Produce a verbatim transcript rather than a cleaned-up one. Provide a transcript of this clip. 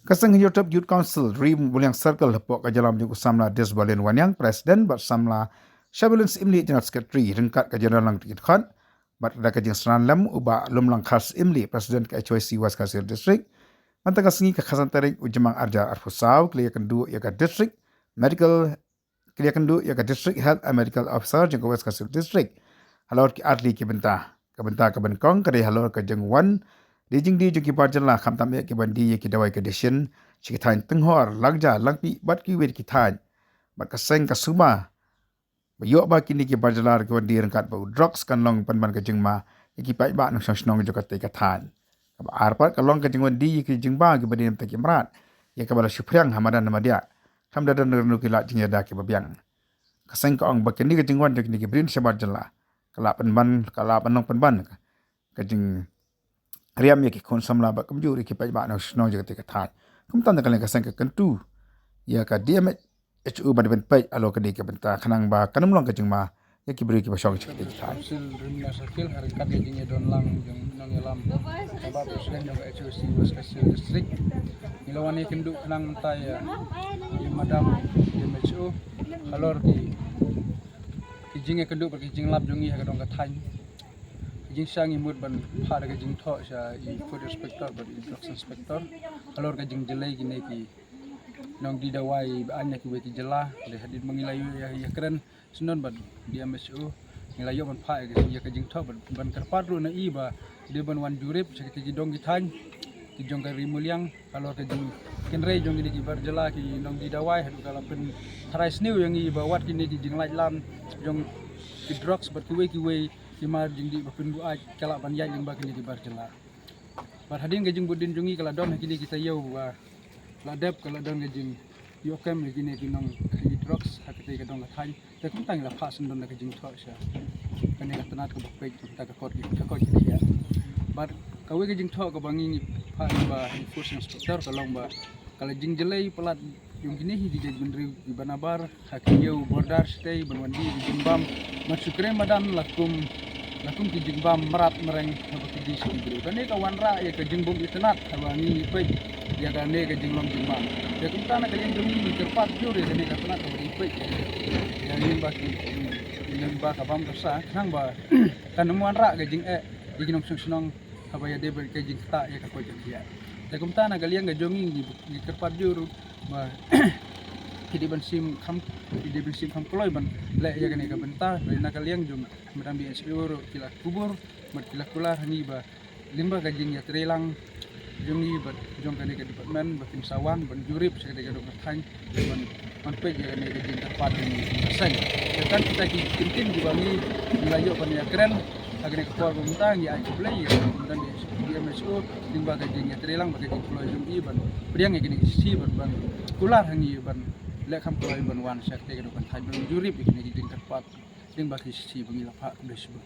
Ka seng Hynñiewtrep Youth Council Ri Muliang Circle hapoh ka jingïalam jong u samla Desbalin Wanniang, President, bad samla Shabalin Syiemlieh, General Secretary, ryngkat ka jingïadon lang jingïadkhot bad da ka jingsngew lem u Bah Lumlongkhar Syiemlieh, President ka H Y C West Khasi Hills District. Mynta ka sngi ka khatsan tarik u Jymmang arhajar arphew saw, ki la ïakynduh ïa ka District Medical, ki la ïakynduh ïa ka District Health and Medical Officer jong ka West Khasi Hills District halor ki artylli ki bynta. Ka bynta kaba nyngkong ka dei halor ka jingwan die jingdie jong ki bar jylla, khamtam eh kiban die ïa ki dawai ka dashin sha ki thaiñ Tynghor, Langja, Langpih bad kiwei de ki thaiñ. Bad ka seng ka sumar ba ïoh ba kine ki bar jylla kiban die ryngkat bad u drugs kan long pynban ka jingma ïa ki paidbah nongshong shnong jong katei ka thaiñ. Kaba ar pat ka long ka jingwan die ïa ki jingbam kiba die na bynta ki mrad, ïa kaba la shu phriang ha madan ha madiah, khlem da don ruh ki lad jingïada kiba biang. Ka seng ka ong ba kane ka jingwan jong kine ki briew sha bar jylla ka lah pynban, ka lah ban long pynban ka jingriam ïa ki khun samla bad kumjuh ruh ïa ki paidbah nongshong shnong jong katei ka thaiñ. Kumta na ka liang ka seng ka kyntu ïa ka D M H O ban peit halor kane ka bynta khnang ba kan ym long ka jingma ïa ki briew kiba shong sha katei ka thaiñ. Council Ri Muliang Circle ha ryngkat ka jingïadon lang jong u nongïalam, Bah President jong ka H Y C West Khasi Hills District, ngi la wan ïakynduh khnang mynta ïa i Madam D M H O halor ki, ki jingïakynduh bad ki jinglap jong ngi ha ka dong ka thaiñ. Ka jingshisha ngi mut ban phah da ka jingthoh sha i Food Inspector bad i Drugs Inspector halor ka jingjlei kine ki nongdie dawai ba aiñ na kiwei ki jylla. Dei hadien ba ngi la ïoh ïa, ïakren syndon bad D M H O, ngi la ïoh ban phah ïa ka jingthoh bad ban kyrpad ruh na i ba dei ban wan jurip sha kitei ki dong ki thaiñ ki jong ka Ri Muliang halor ka jingkynrei jong kine ki bar jylla ki nongdie dawai, haduh ka la pyntharai sniew ïa ngi ba wat kine ki jinglait lam jong ki drugs bad kiwei kiwei ki mar jingdih ba pynbuaid ka lah ban ïaid lyngba kine ki bar jylla. Bad hadien ka jingbud dien jong ngi ka la don ha kine ki taïew ba la dep, ka la don ka jingïoh kem ïa kine ki nong, ki drugs ha katei ka dong ka thaiñ. Te kumta ngi la phah syndon da ka jingthoh sha kane ka tnat kaba peit, kumta ka kot ki, ka kot ki khiah. Bad kawei ka jingthoh kaba ngi, ngi phah ïa i Food Inspector ka long ba ka la jingjlei palat jong kine hi ki jaitbynriew kiba nabar ha ki ïew border shatei ban wan die ki jingbam, ban shu kren madan la kum, la kum ki jingbam mrad mreng haba ki die sha ki briew. Kane ka wanrah ïa ka jingbym itynnad haba ngi peit ïa kane ka jinglong jingbam. Te kumta na ka liang jong ngi ngi kyrpad jur ïa kane ka tnat haba ngi peit ïa, ïa lyngba ki, lyngba ka bam ka sa, khnang ba kan ym wanrah ka jingeh ïa ki nongshong shnong haba ïadei bad ka jingktah ïa ka koit ka khiah. Te kumta na ka liang ka jong ngi ngi, ngi kyrpad jur ba ki dei ban shim kham, ki dei ban shim kham kloi ban leh ïa kane ka bynta. Bad na ka liang jong Madam D M H O ruh ki la kubur bad ki la kular ha ngi ba lyngba ka jingïatreilang jong ngi bad jong kane ka department ba kin sa wan ban jurip sha katei ka dong ka thaiñ ban, ban peit ïa kane ka jingkyrpad jong ngi ka seng. Te tang kita ki kyntien kiba ngi, ngi la ïoh ban ïakren ha kane ka por ba mynta. Ngi ai khublei ïa ka Madam D M H O lyngba ka jingïatreilang bad ka jingkloi jong i ban pdiang ïa kane ka shithi bad ban kular ha ngi ban leh kham kloi ban wan sha katei ka dong ka thaiñ ban jurip ïa kane ka jingkyrpad lyngba ka shithi ba ngi la phah. Khublei shibun.